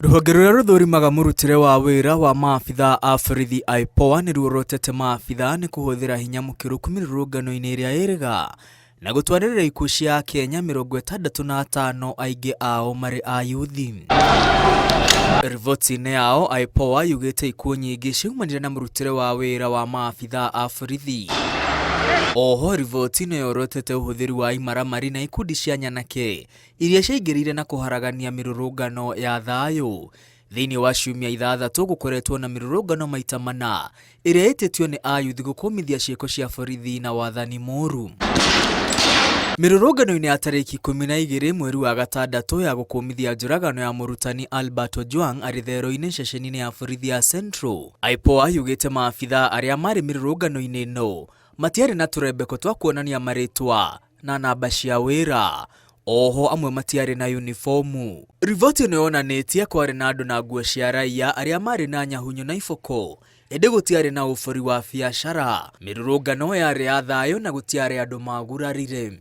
Rũhonge rũrĩa rũthũrimaga mũrutĩre wa wĩra wa maabithaa a borithi IPOA nĩruorotete maabithaa nĩ kũhũthĩra hinya mũkĩrũku mĩrũrũngano-inĩ ĩrĩa ĩrĩga na gũtwarĩrĩra ikuũ cia akenya 65 aingĩ ao marĩ ayuthi. Riboti-inĩ yao IPOA yugĩte ikuũ nyingĩ ciaumanire na mũrutĩre wa wĩra wa maabithaa a borithi. Oho riboti ĩno yorotete ũhũthĩri wa imaramari na ikundi cia nyanake iria ciaingĩrĩire na kũharagania mĩrũrũngano ya thayũ. Thĩinĩ wa ciumia ithathatũ gũkoretwo na mĩrũrũngano maita mana ĩrĩa ĩtĩtio nĩ ayuthi gũkũmithia ciĩko cia borithi na wathani mũru. Mĩrũrũngano-inĩ ya tarĩki 12 mweri wa gatandatũ ya gũkũmithia njũragano ya mũrutani Albert Ojwang arĩ thero-inĩ ceceni-inĩ ya borithi ya Central, IPOA yugĩte maabithaa arĩa marĩ mĩrũrũngano-inĩ ĩno matiarĩ na tũrembeko twa kuonania marĩtwa na namba cia wĩra. Oho amwe matiarĩ na yunibomu. Riboti ĩno yonanĩtie kwarĩ na andũ na nguo cia raiya arĩa marĩ na nyahunyu na iboko, ĩndĩ gũtiarĩ na ũbori wa biacara. Mĩrũrũngano yarĩ ya thayũ na gũtiarĩ andũ magurarire.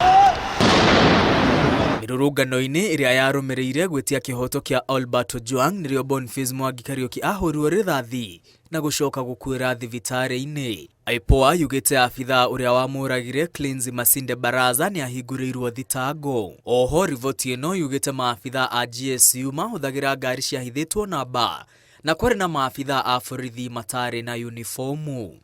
Mĩrũrũngano-inĩ ĩrĩa yarũmĩrĩire gwĩtia kĩhoto kĩa Albert Ojwang nĩrĩo Boniface Mwangi Kariũki ahũrirwo rĩthathi na gũcoka gũkuĩra thibitarĩ-inĩ. IPOA yugĩte abithaa ũrĩa wamũragire Cleansi Masinde Baraza nĩahingũrĩirwo thitango. Oho riboti ĩno yugĩte maabithaa a GSU mahũthagĩra ngari ciahithĩtwo namba na kwarĩ na maabithaa a borithi matarĩ na yunibomu.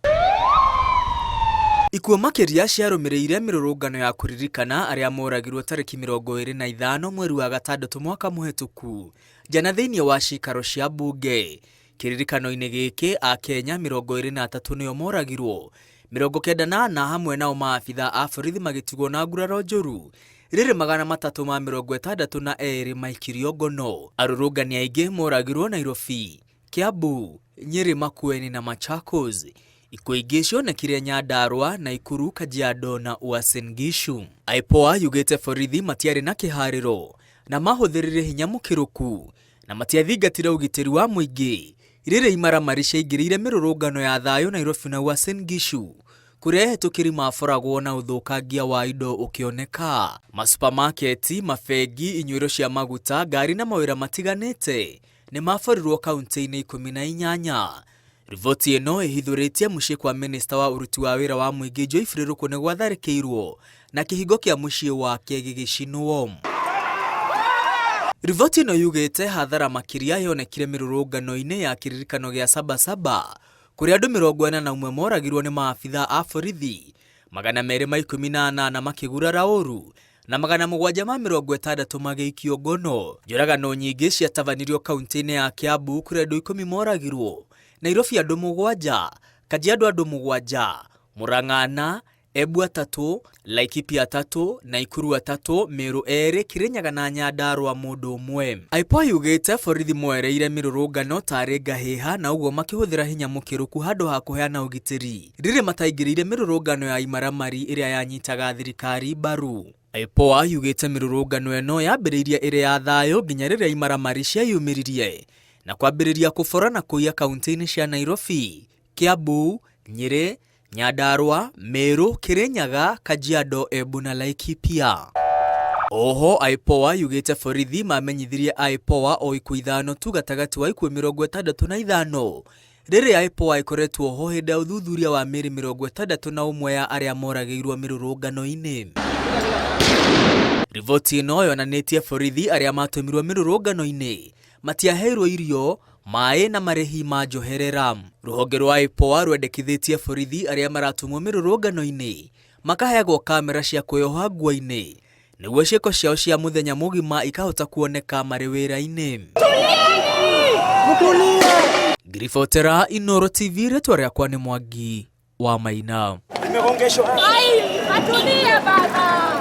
Ikuũ makĩria ciarũmĩrĩire mĩrũrũngano ya kũririkana arĩa moragirwo tarĩki 25 mweri wa gatandatũ mwaka mũhetũku njana thĩinĩ wa cikaro cia mbunge. Kĩririkano-inĩ gĩkĩ Akenya 23 nĩo moragirwo, 94 hamwe nao maabithaa a borithi magĩtigwo na nguraro njũru, rĩrĩ 362 maikirio ngono. Arũrũngani aingĩ moragirwo Nairobi, Kiambu, Nyeri, Makueni na Machakos. Ikuũ ingĩ cionekire Nyandarua, Naikuru, Kajiado na Uasin Gishu. IPOA yugĩte borithi matiarĩ na kĩharĩro na mahũthĩrire hinya mũkĩrũku na matiathingatire ũgitĩri wa mũingĩ rĩrĩa imaramari ciaingĩrĩire mĩrũrũngano ya thayũ Nairobi na Uasin Gishu kũrĩa ehĩtũkĩri maboragwo na ũthũkangia wa indo ũkĩoneka. Masupamaketi, mabengi, inyuĩro cia maguta, ngari na mawĩra matiganĩte nĩ maborirwo kaunti-inĩ 18. Riboti ĩno ĩhithũrĩtie mũciĩ kwa minista wa ũruti wa wĩra wa mũingĩ Geoffrey Ruku nĩ gwatharĩkĩirwo na kĩhingo kĩa mũciĩ wake gĩgĩcinwo. Riboti ĩno yugĩte hathara makĩria yonekire mĩrũrũngano-inĩ ya kĩririkano gĩa Sabasaba kũrĩa andũ 41 moragirwo nĩ maabithaa a borithi, 218 makĩgurara ũru na 760 magĩikio ngono. Njũragano nyingĩ ciatabanirio kaunti-inĩ ya Kiambu kũrĩa andũ 10 moragirwo, Nairobi andũ 7, Kajiado andũ 7, Murang'a 4, Embu 3, Laikipia 3, Naikuru 3, Meru 2, Kirinyaga na Nyandarua mũndũ ũmwe. IPOA yugĩte borithi moereire mĩrũrũngano tarĩ ngahĩha na ũguo makĩhũthĩra hinya mũkĩrũku handũ ha kũheana ũgitĩri rĩrĩ mataingĩrĩire mĩrũrũngano ya imaramari ĩrĩa yanyitaga thirikari mbaru. IPOA yugĩte mĩrũrũngano ĩno yambĩrĩirie ĩrĩ ya thayũ nginya rĩrĩa imaramari cieyumĩririe na kwambĩrĩria kũbora na kũiya kaunti-inĩ cia Nairobi, Kiambu, Nyĩrĩ, Nyandarua, Meru, Kirinyaga, Kajiado, Embu na Laikipia. Oho IPOA yugĩte borithi mamenyithirie IPOA o ikuũ ithano tu gatagatĩ wa ikuũ 65 rĩrĩa IPOA ĩkoretwo ho hĩndĩ ya ũthuthuria wa mĩĩrĩ 61 ya arĩa moragĩirwo mĩrũrũngano-inĩ. Riboti ĩno yonanĩtie borithi arĩa matũmirwo mĩrũrũngano-inĩ matiaheirwo irio, maĩ na marĩhi ma njoherera. Rũhonge rwa IPOA rwendekithĩtie borithi arĩa maratũmwo mĩrũrũngano-inĩ makaheagwo kamera cia kwĩyoha nguo-inĩ nĩguo ciĩko ciao cia mũthenya mũgima ikahota kuoneka marĩ wĩra-inĩ. Ngiribotera Inooro TV, rĩtwa rĩakwa nĩ Mwangi wa Maina. Ai, atulie baba.